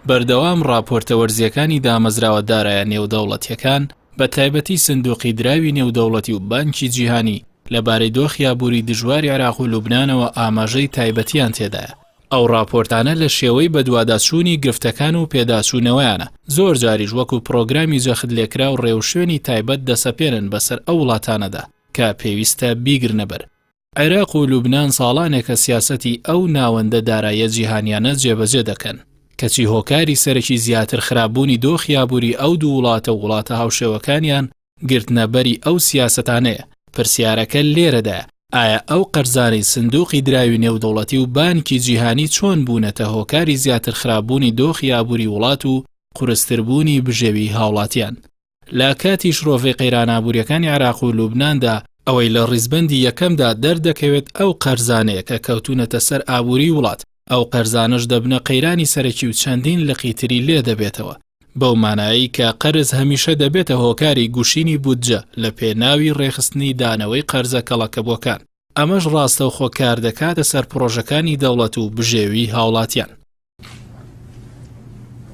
بەردەوام ڕاپۆرتە وەرزییەکانی دامەزراوە دارایە نێودەوڵەتییەکان، بە تایبەتی سندوقی دراوی نێودەوڵەتی و بانکی جیهانی، لەبارەی دۆخی ئابووری دژواری عێراق و لوبنانەوە ئاماژەی تایبەتیان تێدایە. ئەو ڕاپۆرتانە لە شێوەی بەدواداچوونی گرفتەکان و پێداچوونەوەیانە، زۆر جاریش وەکو پڕۆگرامی جەختلێکراو ڕێوشوێنی تایبەت دەسەپێنن بەسەر ئەو وڵاتانەدا کە پێویستە بیگرنەبەر. عێراق و لوبنان ساڵانێکە سیاسەتی ئەو ناوەندە داراییە جیهانیانە جێبەجێ دەکەن، کەچی هۆکاری سەرەکی زیاتر خراپبوونی دۆخی ئابووری ئەو دوو وڵاتە و وڵاتە هاوشێوەکانیان گرتنەبەری ئەو سیاسەتانەیە، پرسیارەکە لێرەدایە، ئایا ئەو قەرزانەی سندوقی دراوی نێودەوڵەتی و بانکی جیهانی چۆن بوونەتە هۆکاری زیاتر خراپبوونی دۆخی ئابووری وڵات و قورستربوونی بژێوی هاوڵاتیان؟ لە کاتی شرۆڤەی قەیرانە ئابوورییەکانی عێراق و لوبناندا، ئەوەی لە ڕیزبەندی یەکەمدا دەردەکەوێت ئەو قەرزانەیە کە کەوتوونەتە سەر ئابووریی وڵات، ئەو قەرزانەش دەبنە قەیرانی سەرەکی و چەندین لقی تری لێ دەبێتەوە، بەو مانایەی کە قەرز هەمیشە دەبێتە هۆکاری گوشینی بودجە لە پێناوی ڕێکخستنی دانەوەی قەرزە کەڵەکەبووەکان، ئەمەش ڕاستەوخۆ کاردەکاتە سەر پڕۆژەکانی دەوڵەت و بژێوی هاوڵاتیان.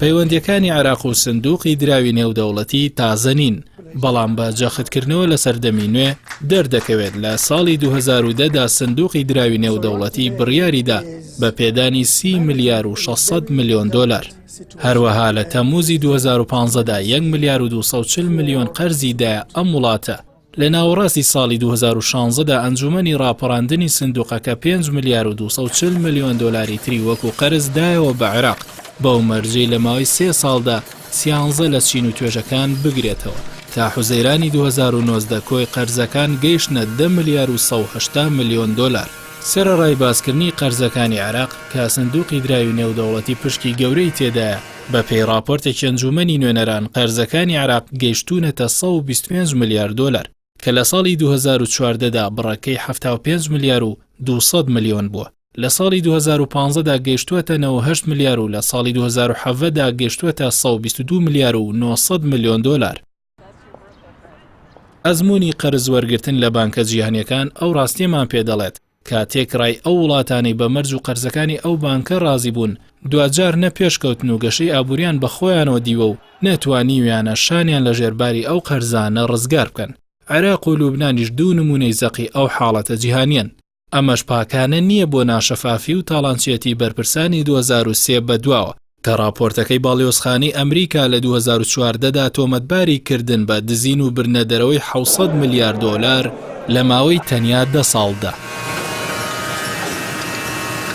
پەیوەندییەکانی عێراق و سندوقی دراوی نێودەوڵەتی تازە نین، بەڵام بە جەختکردنەوە لە سەردەمی نوێ دەردەکەوێت لە ساڵی 2010 دا سندوقی دراوی نێودەوڵەتی بڕیاریدا بە پێدانی 30 ملیار و 600 ملیۆن دۆلار. هەروەها لە تەمموزی 2015 دا 1 ملیار و 240 ملیۆن قەرزی دایە ئەم وڵاتە. لە ناوەڕاستی ساڵی 2016 دا ئەنجومەنی ڕاپەڕاندنی سندوقەکە 5 ملیار و 240 ملیۆن دۆلاری تری وەکو قەرز دایەوە بە عێراق، بەو مەرجەی لە ماوەی سێ ساڵدا سیانزە لە چین و توێژەکان بگرێتەوە. تا حوزەیرانی 2019 کۆی قەرزەکان گەیشتنە دە ملیار و 180 ملیۆن دۆلار. سەرەڕای باسکردنی قەرزەکانی عێراق کە سندوقی دراوی نێودەوڵەتی پشکی گەورەی تێدایە، بەپێی ڕاپۆرتێکی ئەنجوومەنی نوێنەران قەرزەکانی عێراق گەیشتوونەتە 125 ملیار دۆلار، کە لە ساڵی 2014 دا بڕەکەی 75 ملیار و 200 ملیۆن بووە، لە ساڵی 2015 دا گەیشتووەتە 98 ملیار و لە ساڵی 2017 دا گەیشتووەتە 122 ملیار و 900 ملیۆن دۆلار. ئەزموونی قەرز وەرگرتن لە بانکە جیهانییەکان ئەو ڕاستییەمان پێ دەڵێت کە تێکڕای ئەو وڵاتانەی بە مەرج و قەرزەکانی ئەو بانکە ڕازی بوون دواجار نە پێشکەوتن و گەشەی ئابووریان بە خۆیانەوە دیوە و نە توانیویانە شانیان لە ژێر باری ئەو قەرزانە ڕزگار بکەن. عێراق و لوبنانیش دوو نموونەی زەقی ئەو حاڵەتە جیهانییەن. ئەمەش پاکانە نییە بۆ ناشەفافی و تاڵانچیەتی بەرپرسانی 2003 بەدواوە، کە ڕاپۆرتەکەی باڵیۆزخانەی ئەمریکا لە 2014 دا تۆمەتباری کردن بە دزین و بردنە دەرەوەی 700 ملیار دۆلار لە ماوەی تەنیا دە ساڵدا.